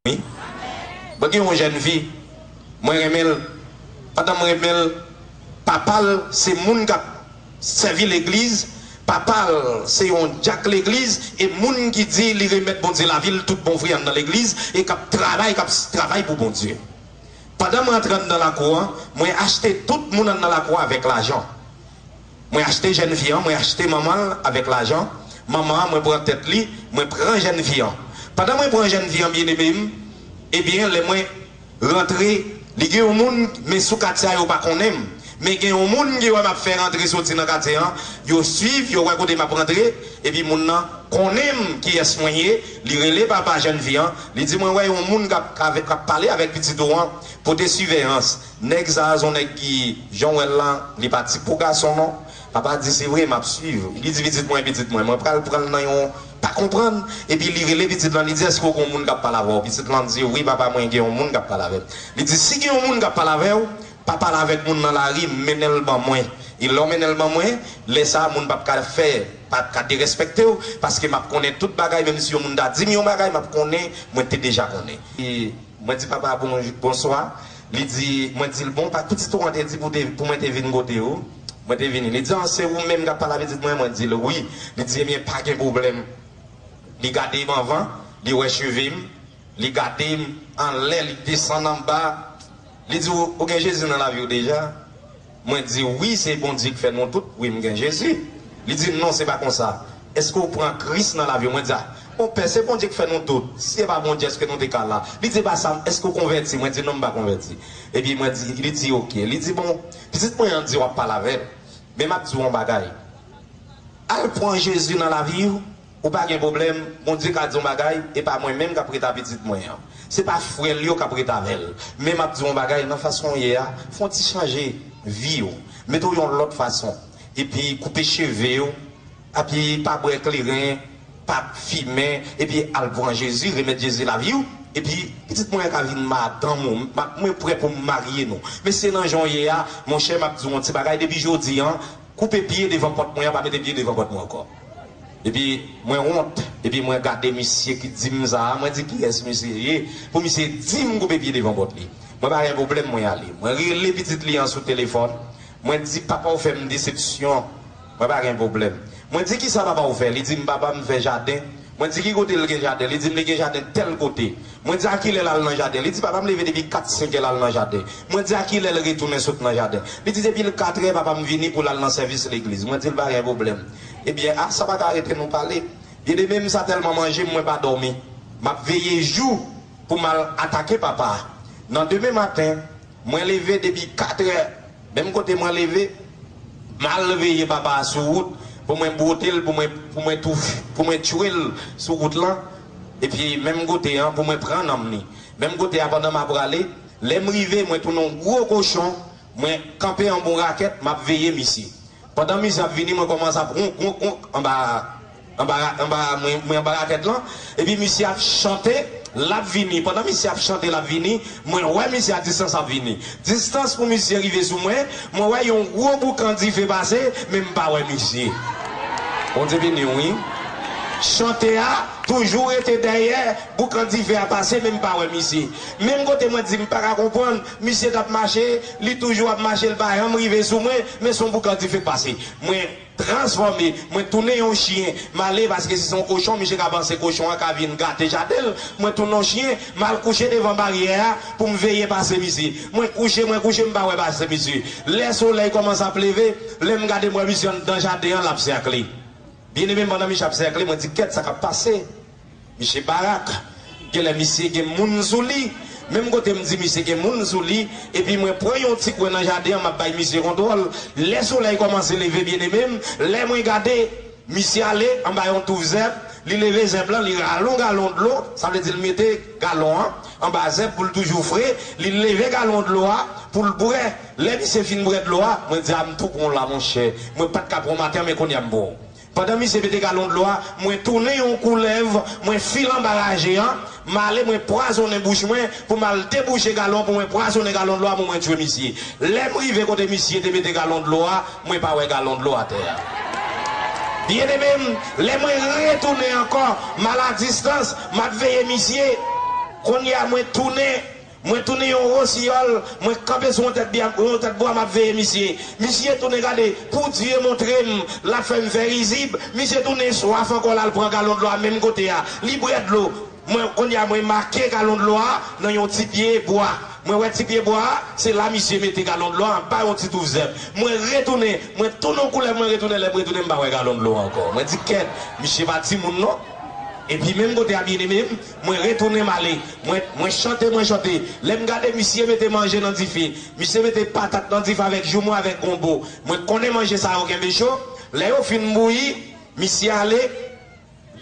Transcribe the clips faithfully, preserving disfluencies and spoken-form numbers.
wi. Mwen gen yon jèn fi, mwen renmen l. Pandan m renmen l, papa l se moun k ap sèvi legliz, papa l se yon dyak legliz, e moun ki di li remèt Bondye lavi l tout bon vre anndan legliz, e k ap travay, k ap travay pou Bondye. Pandan mwen antre anndan lakou an, mwen achte tout moun anndan lakou an avèk lajan. Mwen achte jèn fi an, mwen achte manman l avèk lajan. Manman an, mwen pran tèt li, mwen pran jèn fi an. Pandan mwen pran jèn fi an, byeneme m, ebyen, lè mwen rantre, li gen yon moun, men sou katye a yo pa konnen m. Men gen yon moun ki wè m ap fè rantre soti nan katye an, yo swiv, yo wè kote m ap rantre, epi moun nan konnen m kiyès mwen ye, li rele papa jèn fi an, li di mwen wè yon moun k ap, k ap pale avèk pitit ou an, pote siveyans. Nèg sa a se yon nèg ki, jan w wè l lan, li pa ti pou gason non. Papa di se vre, m ap swiv. Li di pitit mwen, pitit mwen, mwen pral pran l nan yon pa konprann. Epi li rele pitit lan, li di èske w gen yon moun k ap pale avè w? Pitit lan di wi papa mwen gen yon moun k ap pale avè m. Li di si gen yon moun k ap pale avè w, pa pale avèk moun nan lari, mennen l ban mwen. E lè w mennen l ban mwen, lè sa a moun p ap ka fè, p ap ka derespèkte w, paske m ap konnen tout bagay, menm si yon moun ta di m yon bagay, m ap konnen, mwen te deja konnen. E mwen di papa bon, bonswa, li di, mwen di l bon, pa pitit ou an te di pou, te, pou mwen te vin kote ou, mwen te vini. Li di an se ou menm k ap pale a pitit mwen, mwen di l wi. Li di ebyen pa gen pwoblèm. Li gade m anvan, li wè cheve m, li gade m anlè, li desann anba. Li di ou, ou gen Jezi nan lavi w deja? Mwen di wi, se Bondye k fè nou tout. Wi, m gen Jezi. Li di non, se pa konsa. Èske w pran Kris nan lavi w? Mwen di a, bon pè, se Bondye k fè nou tout. Si se pa Bondye, èske nou te ka la? Li di e pa sa, èske w konvèti? Mwen di non, m pa konvèti. Epi mwen di, li di oke. Li di bon, pitit mwen an di w ap pale avè l. Men m ap di w yon bagay. Al pran Jezi nan lavi w, ou pa gen pwoblèm, Bondye ka di yon bagay, e pa mwen menm k ap rete a pitit mwen an. Se pa frè l yo k ap rete avè l. Men m ap di w yon bagay, nan fason w ye a, fè yon ti chanje vi w. Mete w yon lòt fason. Epi koupe cheve w, epi pa bwè kleren, pa fimen, epi al pran Jezi, remèt Jezi lavi w. Epi pitit mwen an ka vin madanm ou, m ap, mwen prè pou m marye nou. Men se nan jan w ye a, monchè, m ap di w yon ti bagay, depi jodi an, koupe pye devan pòt mwen an, pa mete pye devan pòt mwen ankò. Epi mwen wont, epi mwen gade misye ki di m sa a, mwen di kiyès misye ye, pou misye di m koupe pye devan pòt li. Mwen pa gen pwoblèm, mwen ale. Mwen rele pitit li an sou telefòn, mwen di papa w fè m desepsyon, mwen pa gen pwoblèm. Mwen di kisa papa w fè, li di m papa m fè jaden. Mwen di ki kote l gen jaden, li di m li gen jaden tèl kote. Mwen di a kilè l al nan jaden, li di papa m leve depi kat senk è l al nan jaden. Mwen di a kilè l retounen sot nan jaden, li di depi l kat è papa m vini pou l al nan sèvis legliz. Mwen di l pa gen pwoblèm. Ebyen a sa pa ka rete nou pale. Byeneme m sa tèlman manje m mwen pa dòmi. M ap veye jou pou m al atake papa a. Nan demen maten, mwen leve depi kat è, menm kote mwen leve, m al veye papa a sou wout, pou mwen bwote l, pou mwen, pou mwen tou, pou mwen tchwe l sou wout lan, epi menm kote an, pou mwen pran nanm li. Menm kote a, pandan m ap prale, lè m rive, mwen tounen yon gwo kochon, mwen kanpe anba yon rakèt, m ap veye misye. Pandan misye ap vini, mwen kòmanse ap wonk, wonk, wonk anba, anba, anba, mwen, mwen anba rakèt lan. Epi misye ap chante, l ap vini. Pandan misye ap chante, l ap vini, mwen wè misye a distans ap vini. Distans pou misye rive sou mwen, mwen wè yon gwo boukan dife pase, men m pa wè misye. Bondye beni w, wi. Chante a toujou rete dèyè, boukan dife a pase, men m pa wè misye. Menm kote mwen di m pa ka konprann, misye t ap mache, li toujou ap mache, l pa janm rive sou mwen, men se yon boukan dife k pase. Mwen transfòme, mwen tounen yon chyen. M ale paske si se yon kochon, misye ka panse kochon an ka vin gate jaden l. Mwen tounen yon chyen, m al kouche devan baryè a pou m veye pase misye. Mwen kouche, mwen kouche, m pa wè pase misye. Lè solèy kòmanse ap leve, lè m gade m wè misye anndan jaden an, l ap sèkle. Byeneme m, pandan misye ap sèkle, mwen di kèt sa k ap pase. Misye barak. Genlè misye gen moun sou li. Menm kote m di misye gen moun sou li, epi mwen pran yon ti kwen nan jaden an, m ap bay misye kontwòl. Lè solèy kòmanse leve, byeneme m, lè mwen gade, misye ale anba yon touf zèb, li leve zèb lan, li rale yon galon dlo, sa vle di l mete galon an anba zèb pou l toujou fre, li leve galon dlo a pou l bwè. Lè misye fin bwè dlo a, mwen di a m tou pran w la, monchè. Mwen pa t ka pran w maten an, men kounye a m pran w. Pandan misye mete galon dlo a, mwen tounen yon koulèv, mwen file anba raje an, m ale mwen pwazonnen bouch mwen pou m al debouche galon, pou mwen pwazonnen galon dlo a pou mwen tchwe misye. Lè m rive kote misye te mete galon dlo a, mwen pa wè galon dlo atè a. Byeneme m, lè mwen retounen ankò, m al a distans, m ap veye misye. Kounye a mwen tounen, mwen tounen yon wosiyòl, mwen kanpe sou yon tèt bwa, yon tèt bwa, m ap veye misye. Misye tounen gade, pou Dye montre m, l ap fè m fè rizib, misye tounen swaf ankò, l al pran galon dlo a menm kote a. Li bwè dlo. Mwen, kounye a, mwen make galon dlo a nan yon ti pye bwa. Mwen wè ti pye bwa a, se la misye mete galon dlo a anba yon ti touf zèb. Mwen retounen, mwen tounen yon koulèv, mwen retounen, lè m retounen, m pa wè galon dlo a ankò. Mwen di, kèt, misye pa timoun non. Epi menm kote a, byeneme m, mwen retounen m ale. Mwen, mwen chante, mwen chante. Lè m gade, misye mete manje nan dife. Misye mete patat nan dife avèk joumou, avèk gonbo. Mwen konnen manje sa yo kenbe cho. Lè yo fin bouyi, misye ale,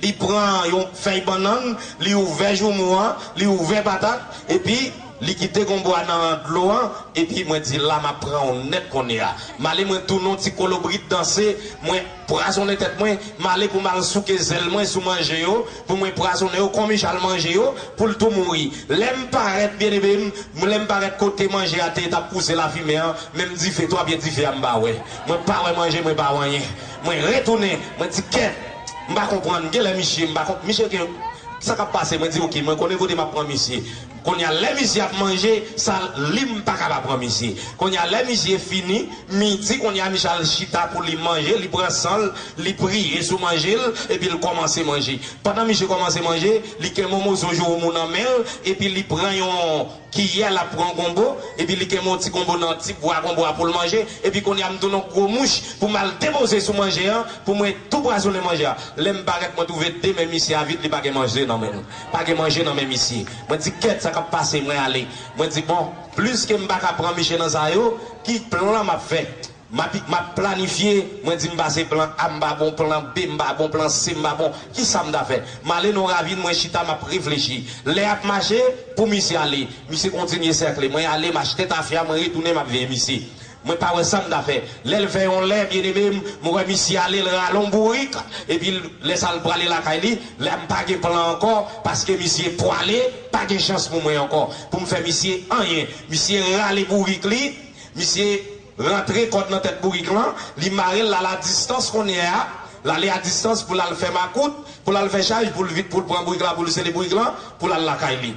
li pran yon fèy bannann, li ouvè joumou an, li ouvè patat, epi li kite gonbo a nan dlo an, epi mwen di, la m ap pran w nèt kounye a. M ale, mwen tounen yon ti kolobrit danse, mwen pwazonnen tèt mwen, m ale pou m al souke zèl mwen sou manje yo, pou mwen pwazonnen yo, kon Michal manje yo, pou l tou mouri. Lè m parèt, byeneme m, lè m parèt kote manje a te, t ap pouse lafimen an, menm dife, twa pye dife a m pa wè. Mwen pa wè manje, mwen pa wè anyen. Mwen retounen, mwen di, kèt, m pa konprann, genlè misye, m pa konp-, misye gen, sa k ap pase, mwen di, oke, mwen konnen kote m ap pran misye. Kounye a, lè misye ap manje, sa li m pa ka pa pran misye. Kounye a, lè misye fini, midi, kounye a, misye al chita pou li manje, li pran san l, li priye sou manje l, epi l kòmanse manje. Pandan misye kòmanse manje, li kenbe yon moso joumou nan men l, epi li pran yon kiyè, l ap pran gonbo, epi li kenbe yon ti gonbo nan ti bwa gonbo a pou l manje, epi kounye a m tounen yon gwo mouch pou m al depoze sou manje an, pou mwen tou pwazonnen manje a. Lè m parèt, mwen twouve de men misye a vid, li pa gen manje nan men l. Pa gen manje nan men misye. Mwen di, kèt, sa k ap pase, mwen ale. Mwen di, bon, pliske m pa ka pran misye nan sa yo, ki plan m ap fè? M ap, m ap planifye, mwen di m pase plan A m pa bon, plan B m pa bon, plan C m pa bon, kisa m ta fè? M ale nan yon ravin, mwen chita, m ap reflechi. Lè ap mache pou misye ale, misye kontinye sèkle. Mwen ale, m achte tafya, mwen retounen, m ap veye misye. Mwen pa wè sa m ta fè. Lè l fè yon lè, byeneme m, mwen wè misye ale, l rale yon bourik, epi l, lè sa l prale lakay li, la m pa gen plan ankò, paske misye pwale, pa gen chans pou mwen ankò, pou m fè misye anyen. Misye rale bourik li, misye rantre kòd nan tèt bourik lan, li mare l, l al a distans kounye a, l ale a distans pou l al fè makout, pou l al fè chaj, pou l vit, pou l pran bourik la, pou l sele bourik lan, pou l al lakay li.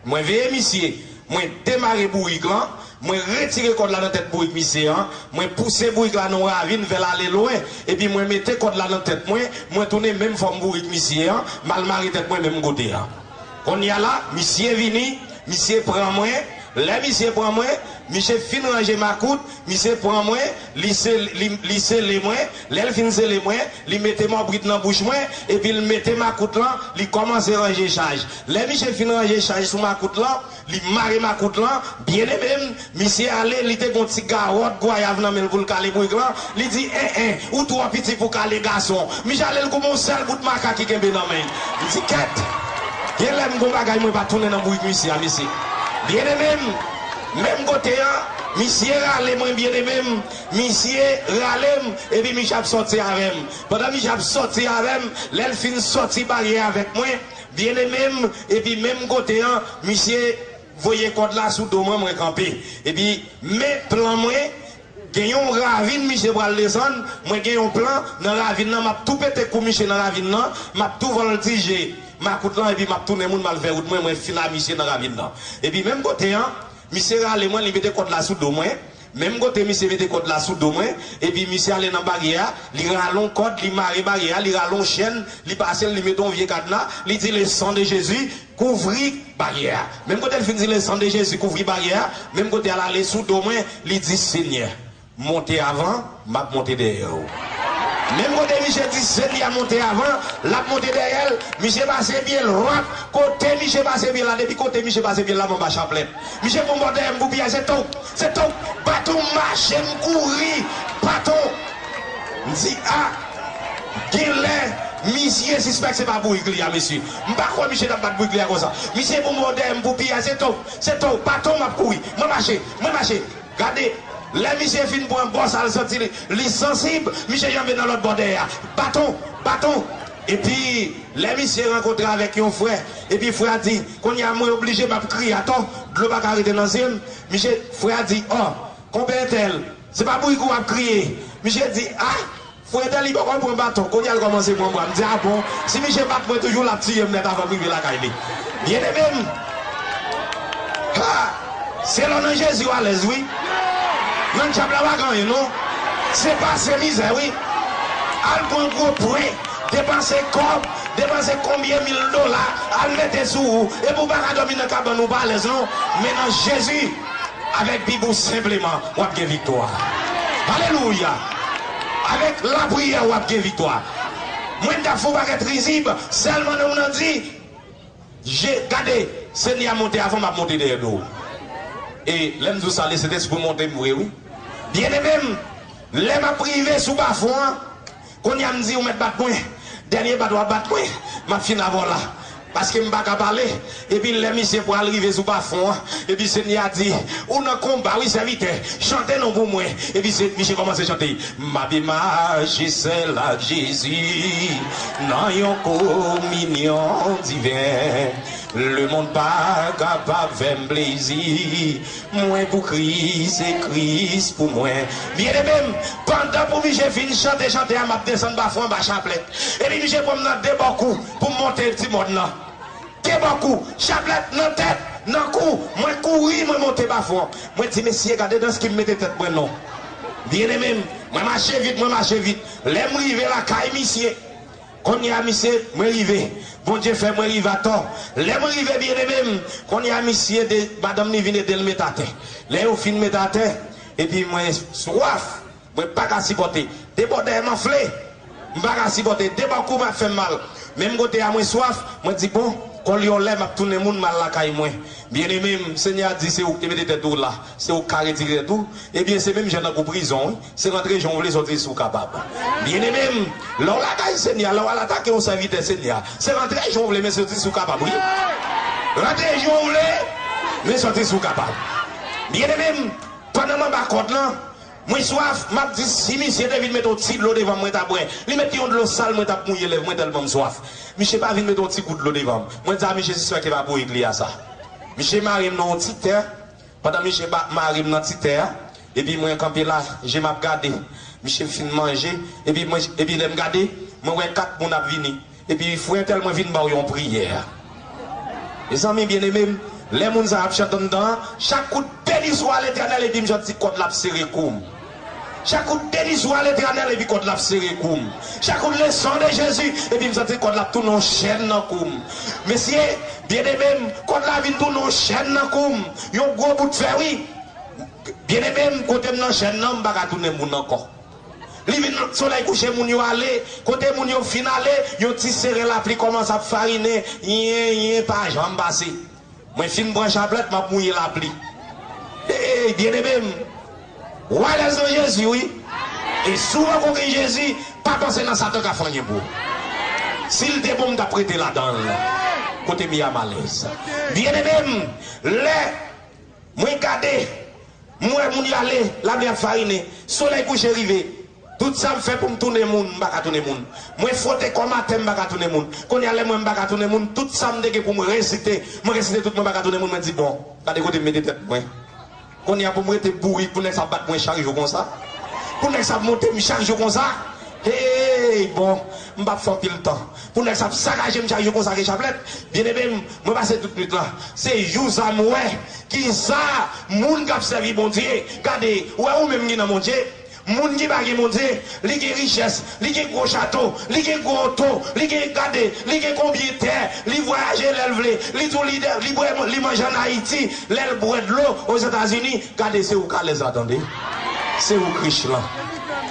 Mwen veye misye, mwen demare bourik lan, mwen retire kòd la nan tèt bourik misye an, mwen pouse bourik la nan yon ravin, fè l ale lwen, epi mwen mete kòd la nan tèt mwen, mwen tounen menm fòm bourik misye an, m al mare tèt mwen menm kote a. Kounye a la, misye vini, misye pran mwen. Lè misye pran mwen, misye fin ranje makout, misye pran mwen, li sel-, li, li sele mwen. Lè l fin sele mwen, li mete mòbrit nan bouch mwen, epi l mete makout lan, li kòmanse ranje chaj. Lè misye fin ranje chaj sou makout lan, li mare makout lan, byeneme m, misye ale, li te gon ti gawòt gwayav nan men l pou l kale bourik lan, li di, en, en, ou twò piti pou kale gason. Misye ale, l koupe yon sèl bout makak ki kenbe nan men l. M di, kèt, genlè m gon bagay mwen pa tounen nan bourik misye a, mesye. Byeneme m, menm kote an, misye rale mwen, byeneme m, misye rale m, epi misye ap sòti avè m. Pandan misye ap sòti avè m, lè l fin sòti baryè avèk mwen, byeneme m, epi menm kote an, misye voye kòd la sou do mwen, mwen kanpe. Epi, men plan mwen, gen yon ravin misye pral desann, mwen gen yon plan, nan ravin nan, m ap tou pete kou misye nan ravin nan, m ap tou vòltije makout lan, epi m ap tounen moun, m al fè wout mwen, mwen fin a misye nan ravin nan. Epi menm kote an, misye rale mwen, li mete kòd la sou do mwen, menm kote misye mete kòd la sou do mwen, epi misye ale nan baryè a, li rale yon kòd, li mare baryè a, li rale yon chèn, li pase l, li mete yon vye kadna, li di, le sang de Jésus, kouvri baryè a. Menm kote l fin di, le sang de Jésus, kouvri baryè a, menm kote a l ale sou do mwen, li di, Senyè, monte avan, m ap monte dèyè w. Menm kote misye di, Senyè, monte avan, l ap monte dèyè l, misye pase pye l, rap, kote misye pase pye l la, depi kote misye pase pye l la, m anba chaplèt. Misye pran bò dèyè m pou piyay, se tou, se tou, baton, mache, m kouri, baton. M di, a, genlè, misye sispèk se pa bourik li a, mesye. M pa kwè misye t ap bat bourik li a konsa. Misye pran bò dèyè m pou piyay, se tou, se tou, baton, m ap kouri. Mwen mache, mwen mache. Gade, lè misye fin pran bò sa, l santi li, li sansib, misye janbe nan lòt bò dèyè a. Baton, baton. Epi, lè misye rankontre avèk yon frè, epi frè a di, kounye a mwen oblije, m ap kriye atò, dlo pa ka rete nan zye m. Misye, frè a di, ò, konpè entèl, se pa bourik ou w ap kriye. Misye di, a, Pou entèl li poko pran baton, kounye a l kòmanse pran bwa. M di, a bon, si misye bat mwen toujou, l ap tiye m nèt avan m rive lakay li. Byeneme m, ha! Se lè w nan Jezi w alèz, wi. Nan dyab la pa gen anyen, non. Se pase mizè, wi. Al pran gwo pwen, depanse kòb, depanse konbyen mil dola, al mete sou ou, epi w pa ka dòmi nan kabann ou pa alèz, non. Men nan Jezi, avèk Bib ou senpleman, w ap gen viktwa. Alelouya! Avèk lapriyè, w ap gen viktwa. Mwen t ap fè yon pakèt rizib, sèlman nan ou nan di, je, gade, Senyè a monte avan m, ap monte dèyè nou. E lè m di w sa, Lesentespri monte m vre, wi. Byeneme m, lè m ap rive sou bafon an, kounye a m di, ou mèt bat mwen. Dènye bat w ap bat mwen, m ap fin avè w la. Paske m pa ka pale. Epi lè misye pral rive sou bafon an, epi Senyè a di, ou nan konba, wi, sèvitè. Chante non pou mwen. Epi se, misye kòmanse chante. M ap mache sèl ak Jezi nan yon kominyon diven. Lemonn pa kapab fè m plezi. Mwen pou Kris e Kris pou mwen. Byeneme m, pandan pou misye fin chante chante a, m ap desann bafon anba chaplèt. Epi misye pran m nan de bò kou pou m monte ti mòn nan. De bò kou, chaplèt nan tèt, nan kou, mwen kouri, mwen monte bafon. Mwen di, mesye, gade dans ki m mete tèt mwen non. Byeneme m, mwen mache vit, mwen mache vit. Lè m rive lakay misye, kounye a misye, mwen rive. Bondye fè mwen rive atò. Lè mwen rive, byeneme m, kounye a misye, de, madanm li vin ede l met atè. Lè yo fin met atè, epi mwen swaf. Mwen pa ka sipòte. De bò dèyè m anfle. M pa ka sipòte. De bò kou m ap fè m mal. Menm kote a mwen swaf, mwen di, bon, konlyonlè m ap tounen moun, m al lakay mwen. Byeneme m, Senyè a di se ou ki te mete tèt ou la. Se ou k ka retire tèt ou. Ebyen, se menm jan tankou prizon, wi. Se rantre jan w vle, sòti si w kapab. Byeneme m, lè w lakay Senyè a, lè w al atake yon sèvitè Senyè a, se rantre jan w vle, men sòti si w kapab, wi. Rantre jan w vle, men sòti si w kapab. Byeneme m, pandan m anba kòd lan, mwen swaf, m ap di, si misye te vin mete yon ti dlo devan m, mwen ta bwè. Li mete yon dlo sal, mwen t ap mouye lèv mwen tèlman m swaf. Misye pa vin mete yon ti gout dlo devan m. Mwen di a misye, se sa k evaporik li a sa. Misye mare m nan yon ti tè. Pandan misye ba, mare m nan ti tè a, epi mwen kanpe la, je m ap gade. Misye fin manje, epi mwen, epi lè m gade, mwen wè kat moun ap vini. Epi frè entèl mwen vin ba w yon priyè. Mezanmi byeneme m, lè moun sa ap chante anndan an, chak kout beni swa Letènèl, epi m santi kòd la ap sere kou m. Chak kout beni swa Letènèl, epi kòd la ap sere kou m. Chak kout le sang de Jésus, epi m santi kòd la ap tounen yon chèn nan kou m. Mesye, byeneme m, kòd la vin tounen yon chèn nan kou m. Yon gwo bout fè, wi. Byeneme m, kote m nan chèn nan, m pa ka tounen moun ankò. Li vin solèy kouche, moun yo ale. Kote moun yo fin ale, yon ti seren lapli kòmanse ap farinen. Yen, yen, pa janm pase. Mwen fin pran chaplèt, m ap mouye lapli. Hey, byeneme m, w alèz nan Jezi, wi. E si w poko gen Jezi, pa panse nan Satan ka fè anyen pou ou. Si l te bon, m t ap rete ladan l. Kote m ye a, m alèz. Byeneme m, lè mwen gade, m wè moun yo ale, lapli ap farinen, solèy kouche rive. Tout sa m fè pou m tounen moun, m pa ka tounen moun. Mwen fwote kò m atè, m pa ka tounen moun. Kounye a, lè m wè m pa ka tounen moun, tout sa m te gen pou m resite, mwen resite tout, mwen pa ka tounen moun, mwen di, bon, gade kote m mete tèt mwen. Kounye a, pou m rete bourik, pou nèg sa ap bat mwen chak jou konsa. Pou nèg sa ap monte m chak jou konsa. Hey, bon, m p ap fè anpil tan. Pou nèg sa ap sakaje m chak jou konsa ke chaplèt. Byeneme m, mwen pase tout nwit la. Se jou sa m wè kisa moun k ap sèvi Bondye. Gade, ou wè ou menm ki nan Bondye. Moun ki pa gen Bondye, li gen richès, li gen gwo chato, li gen gwo oto, li gen, gade, li gen konbyen tè, li vwayaje lè l vle, li tou lidè, li bwè, li manje ann Ayiti, lè l bwè dlo Ozetazini, gade se ou k alèz la tande. Se ou k rich lan.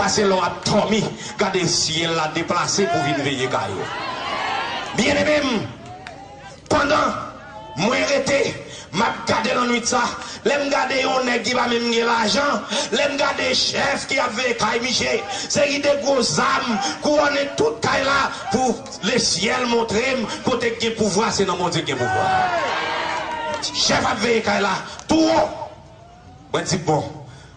Pase lè w ap dòmi, gade syèl la deplase pou vin veye kay ou. Byeneme m, pandan mwen rete, m ap gade nan nwit sa, lè m gade yon nèg ki pa menm gen lajan, lè m gade chèf ki ap veye kay misye, seri de gwo zam, kouwòne tout kay la, pou lesyèl montre m kote k gen pouvwa, se nan Bondye k gen pouvwa. Chèf ap veye kay la, tou wo. Mwen di, bon,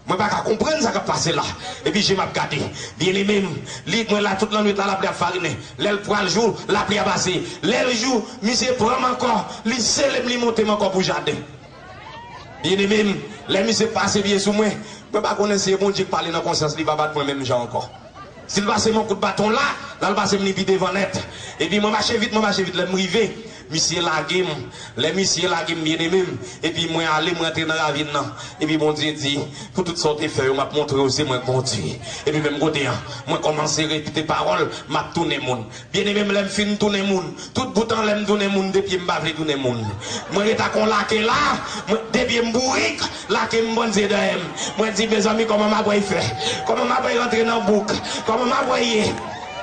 mwen pa ka konprann sa k ap pase la. Epi je m ap gade. Byeneme m, li, mwen la tout lannwit la, lapli ap farinen. Lè l pral jou, lapli a pase. Lè l jou, misye pran m ankò, li sele m, li monte m ankò pou jaden. Byeneme m, lè misye pase pye sou mwen, mwen pa konnen si e Bondye k pale nan konsyans li, pa bat mwen menm jan ankò. Si l pase m yon kout baton la, l al pase m li pi devan nèt. Epi mwen mache vit, mwen mache vit, lè m rive, misye lage m. Lè misye lage m, byeneme m, epi mwen ale, mwen antre nan ravin nan. Epi Bondye di, pou tout sa w te fè yo, m ap montre w se mwen k Bondye. Epi menm kote an, mwen kòmanse repete pawòl, m ap tounen moun. Byeneme m, lè m fin tounen moun, tout bout an lè m tounen moun, de pye m pa vle tounen moun. Mwen ret ak yon lake la, mwen, de pye m bourik, lake m bann zye dèyè m. Mwen di, mezanmi, kòman m ap fè? Kòman m ap rantre nan bouk? Kòman m ap ye?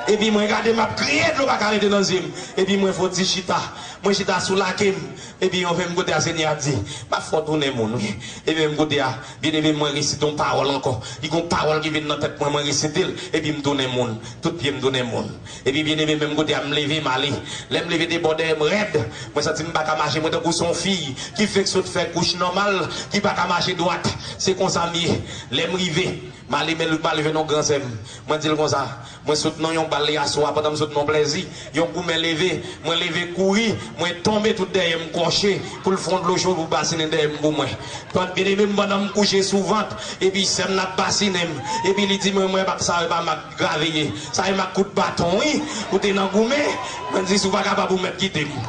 Epi mwen gade, m ap kriye, dlo pa ka rete nan zye m. Epi mwen fè yon ti chita. Mwen chita sou lake m. Epi yon menm kote a Senyè a di, m ap fè w tounen moun, wi. Epi menm kote a, byeneme, mwen resite yon pawòl ankò. Li gon pawòl ki vin nan tèt mwen, mwen resite l. Epi m tounen moun. Tout pye m tounen moun. Epi byeneme, menm kote a, m leve, m ale. Lè m leve, de bò dèyè m rèd. Mwen santi m pa ka mache. Mwen tankou se yon fi ki fenk sot fè kouch nòmal, ki pa ka mache dwat. Se konsa m ye. Lè m rive, m ale, men m ale jwenn yon gran sè m. Mwen di l konsa, mwen sot nan yon bal yè swa, pandan m sot nan plèzi, yon goumen leve, mwen leve kouri, mwen tonbe tout dèyè m kòche, pou l fè yon dlo cho pou basinen dèyè m pou mwen. Pandan, byeneme m, pandan m kouche sou vant, epi sè m nan ap basinen m, epi li di mwen, mwen pa sa, e pa m ak grave ye. Sa e m ak kout baton, wi. Ou te nan goumen, mwen di, si w pa kapab, ou mèt kite m.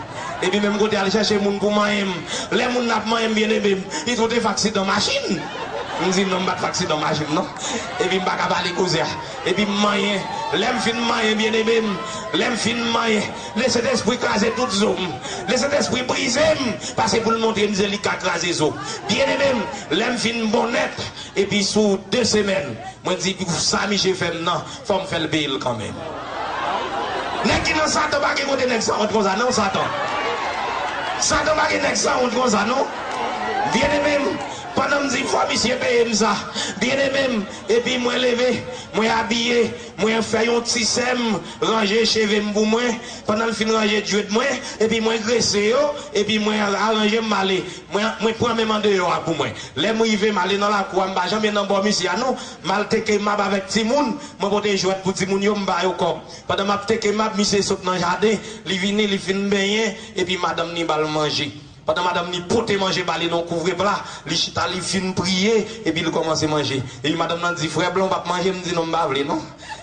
Epi menm kote a, al chèche moun pou manyen m. Lè moun nan ap manyen m, byeneme m, li di, ou te fè aksidan machin. M di, non, m pa t fè aksidan machin, non. Epi m pa ka pale koze a. Epi m manyen. Lè m fin manyen, byeneme m, lè m fin manyen, Lesentespri kraze tout zo m. Lesentespri brize m, paske pou l montre m se li k ka kraze zo. Byeneme m, lè m fin bon nèt, epi sou de semèn, mwen di, pou sa misye fè m nan, fò m fè l peye l kanmenm. Nèg ki nan Satan pa gen kote nèg sanwont konsa, non, Satan. Satan pa gen nèg sanwont konsa, non. Byeneme m, pandan m di, fò misye peye m sa. Byeneme m, epi mwen leve, mwen abiye, mwen fè yon ti sè m, ranje cheve m pou mwen. Pandan l fin ranje djwèt mwen, epi mwen grese yo, epi mwen aranje m ale. Mwen, mwen pran menm andeyò a pou mwen. Lè m rive, m ale nan lakou a, m pa janm ye nan bò misye a, non. M al teke mab avèk timoun, mwen pote jwèt pou timoun yo, m ba yo kòb. Pandan m ap teke mab, misye sot nan jaden, li vini, li fin benyen, epi madanm ni ba l manje. Pandan madanm ni pote manje ba li nan yon kouvre pla, li chita, li fin priye, epi li kòmanse manje. Epi madanm nan di, frè Blan, w p ap manje? M di, non, m pa vle, non.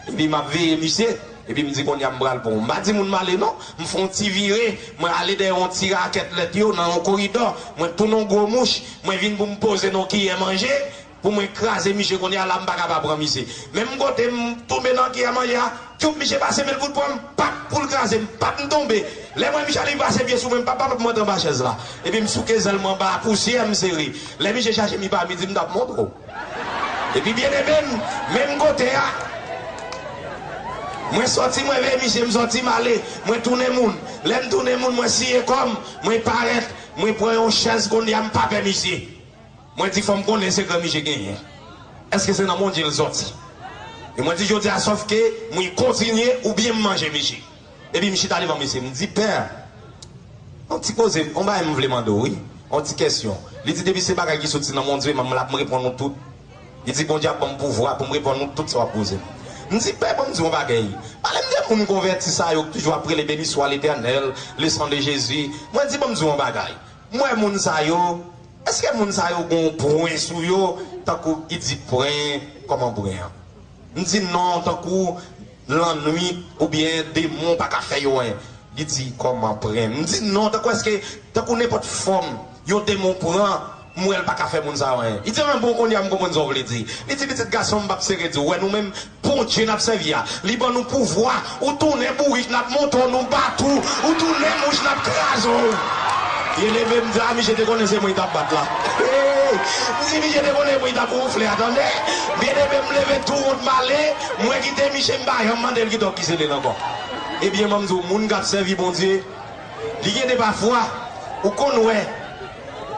Epi m ap veye misye. Epi m di, kounye a m pral pran w. M pa di moun m ale, non. M fè yon ti vire, mwen ale dèyè yon ti rakèt lèt yo nan yon koridò. Mwen tounen yon gwo mouch, mwen vin pou m poze nan yon kiyè manje, pou mwen kraze misye kounye a la, m pa ka pa pran misye. Menm kote m tonbe nan kiyè manje a, tchoup, misye pase men l pou l pran m, pap, pou l kraze m, pap, m tonbe. Lè m wè misye ale, li pase pye sou mwen, pap, pap, m antre anba chèz la. Epi m souke zèl mwen anba a, pousyè, m sere. Lè misye chache m, li pa m, li di m t ap montre w. Epi byeneme m, menm kote a, mwen sòti, mwen veye misye, m sòti, m ale, mwen tounen moun. Lè m tounen moun, mwen siye kò m, mwen parèt, mwen pran yon chèz kounye a, m pa pè misye. Mwen di, fò m konnen sekrè misye genyen. Èske se nan Bondye l sòti? E mwen di, jodi a, sòf ke mwen kontinye oubyen m manje misye. Epi m chita devan misye, m di, pè, yon ti koze, yon bagay m vle mande w, wi. Yon ti kèsyon. Li di, depi se bagay ki soti nan Bondye, m ap reponn ou tout. Li di, Bondye ap ban m pouvwa pou m reponn ou tout sa w ap poze m. M di, pè, ban m di w yon bagay. Pale m de moun konvèti sa yo ki toujou ap rele, béni soit l'Éternel, le sang de Jésus. Mwen di, ban m di w yon bagay. M wè moun sa yo, èske moun sa yo gen yon pwen sou yo, tankou ki di pwen, kòman pwen an? M di non, tankou lannwit oubyen demon pa ka fè yo anyen. Li di, kòman pwen? M di non, tankou èske, tankou nenpòt fòm yon demon pran, m wè l pa ka fè moun sa yo anyen. Li di, men bon, kounye a m konprann sa w vle di. Li di, pitit gason m, m p ap sere di w. Wè nou menm, Bondye n ap sèvi a, li ban nou pouvwa. Ou tounen bourik, n ap monte w, nou bat ou. Ou tounen mouch, n ap kraze w. Byeneme m, di, a, misye te konnen se mwen li t ap bat la. Hey! M di, misye te konnen mwen li t ap wonfle a, tande. Byeneme m, leve tou wont m ale, mwen kite misye, m pa janm mande l ki tòk ki sele l ankò. Ebyen, ban m di w, moun k ap sèvi Bondye, li gen de pafwa, ou konn wè,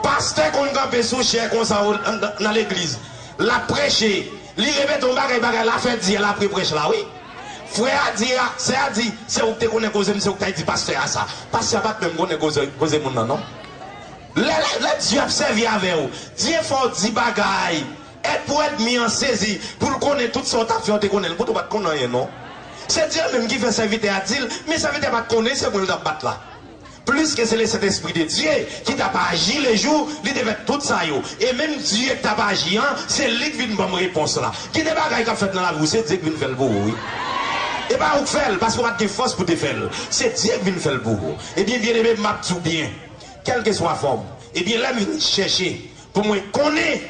pastè konn kanpe sou chè konsa nan legliz, l ap preche, li repete yon bagay, bagay la fè dyèl apre prèch la, wi. Frè a di a, sè a di, se ou k te konnen koze m, se ou k t al di pastè a sa. Pastè a pa t menm konnen koze, koze moun nan, non. Lè, lè, lè Dye ap sèvi avè w, Dye fè w di bagay, èd pou ènmi an sezi, pou l konnen tout sa w t ap fè, w te konnen l, poutan w pa t konn anyen, non. Se Dye menm ki fè sèvitè a di l, men sèvitè a pa t konnen se mwen l t ap bat la. Pliske se le Sentespri de Dye ki t ap aji lejou li te fè tout sa yo. E menm Dye k t ap aji an, se li k vin ban m repons la. Gen de bagay k ap fèt nan lavi w, se Dye k vin fè l pou ou, wi. E pa ou k fè l, paske w pa t gen fòs pou te fè l. Se Dye k vin fè l pou ou. Ebyen, byeneme, m ap di w byen, kèlkeswa fòm, ebyen, lè m vin chèche pou mwen konnen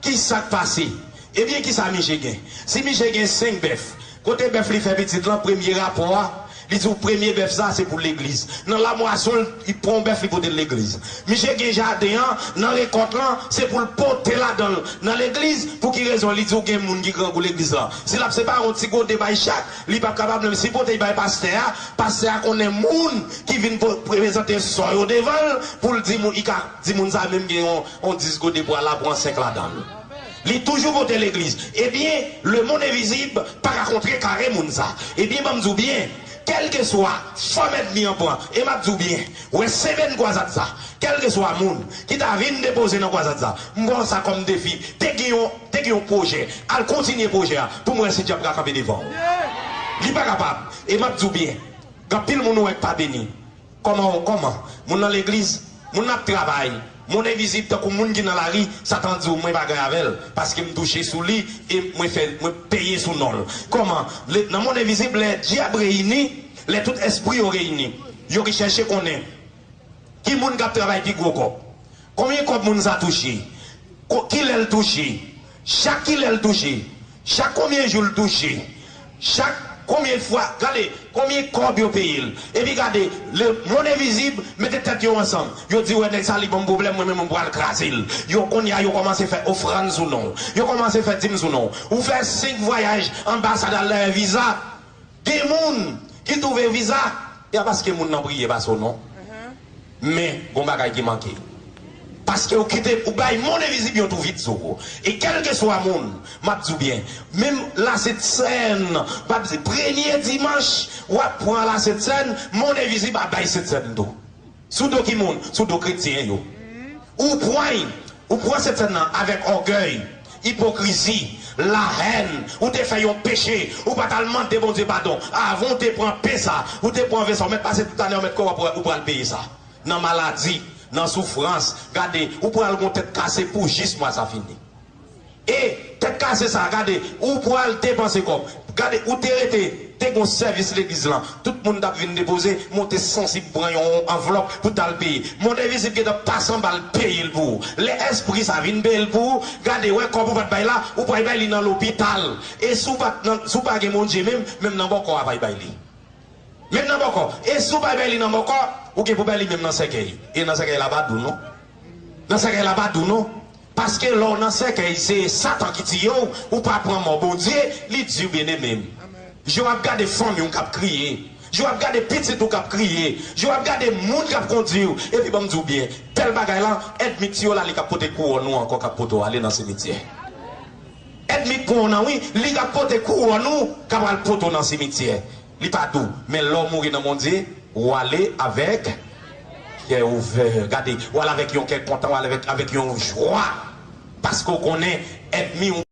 ki sa k pase, ebyen, ki sa miche gen. Si miche gen senk bèf, kote bèf li fè pitit lan, premye rapò a, li di w premye bèf sa se pou legliz. Nan lamwason, li pran yon bèf, li pote l legliz. Miche gen jaden an, nan rekòt lan, se pou l pote ladan l nan legliz. Pou ki rezon? Li di w gen moun ki grangou legliz lan. Si l ap separe yon ti gode bay chak, li p ap kapab menm. Si pote l bay pastè a, pastè a konnen moun ki vin po- prezante sò yo devan l, pou l di moun, li ka di moun sa menm gen yon, yon dis gode pou al la pran senk ladan l. Li toujou pote legliz. Ebyen, lemonn envizib pa ka kontrekare moun sa. Ebyen, ban m di w byen, kèlkeswa fòm ènmi an pran, e m ap di w byen, wè semenn kwazad sa, kèlkeswa moun ki ta vin depoze nan kwazad sa, m pran sa kòm defi. Te gen yon, te gen yon pwojè, al kontinye pwojè a pou m wè si dyab ka kanpe devan w. Li pa kapab. E m ap di w byen, gen anpil moun ou wè k pa beni. Kòman, kòman? Moun nan legliz, moun nan ap travay, moun envizib tankou moun ki nan lari, Satan di w mwen pa gen avè l, paske m touche sou li e mwen fè, mwen peye sou non l. Kòman? Le, nan mond envizib, lè dyab reyini, lè tout espri yo reyini, yo ki chèche konnen ki moun k ap travay pi gwo kòb. Konbyen kòb moun sa touche? Ko- Kilè l touche? Chak kilè l touche? Chak konbyen jou l touche? Chak konbyen fwa? Gade, konbyen kòb yo peye l? Epi gade, lemonn envizib mete tèt yo ansanm. Yo di, wè, nèg sa li ban m pwoblèm, mwen menm mwen pral kraze l. Yo kounye a, yo kòmanse fè ofrann sou non w. Yo kòmanse fè dim sou non w. Ou fè senk vwayaj anbasad al dèyè viza. Gen moun ki twouve viza, e a paske moun nan priye pase w non. Men, gon bagay ki manke. Paske ou kite, ou bay monn envizib yon tou vit sou ou. E kèlkeswa moun, m ap di w byen, menm Lasentsèn, m ap di, premye dimanch, w ap pran Lasentsèn, monn envizib ap bay Sentsèn tou. Sou do ki moun? Sou do kretyen yo. Ou pran, ou pran Sentsèn nan avèk ògèy, ipokrizi, lahèn, ou te fè yon peche, ou pa t al mande Bondye padon. Avan w te pran pen sa, ou te pran ven sa, ou mèt pase tout ane, ou mèt kò w ap, ou pral peye sa. Nan maladi, nan soufrans, gade, ou pral gon tèt kase pou jis mwa sa fini. E tèt kase sa, gade, ou pral depanse kòb. Gade, ou te rete, te gon sèvis legliz lan. Tout moun t ap vin depoze, monte sansib pran yon anvlòp pou t al peye. Monn envizib gentan pase anba l peye l pou ou. Lè espri sa vin peye l pou ou, gade, wè kòb ou pa t bay la, ou pral bay li nan lopital. E si w pa t nan, si w pa gen Bondye menm, menm nan bòkò a pral bay li. Menm nan bòkò. E si w pa bay li nan bòkò, ou gen pou bay li menm nan sèkèy. E nan sèkèy la pa dou non. Nan sèkèy la pa dou non. Paske lè w nan sèkèy, se Satan ki tiye w, ou pa pran mò Bondye, li di w byeneme m. Je w ap gade fanmi w k ap kriye. Je w ap gade pitit ou k ap kriye. Je w ap gade moun k ap kondui w. Epi ban m di w byen, bèl bagay la, ènmi tiye w la, li k ap pote kouwòn ou ankò, k ap pote w ale nan simityè. Ènmi k pran w nan wi, li k ap pote kouwòn ou, k ap al pote w nan simityè. Li pa dou, men lè w mouri nan Bondye, ou ale avèk kè ouvè. Gade, ou ale avèk yon kè kontan, ou ale avèk, avèk yon jwa. Paske w konnen ènmi w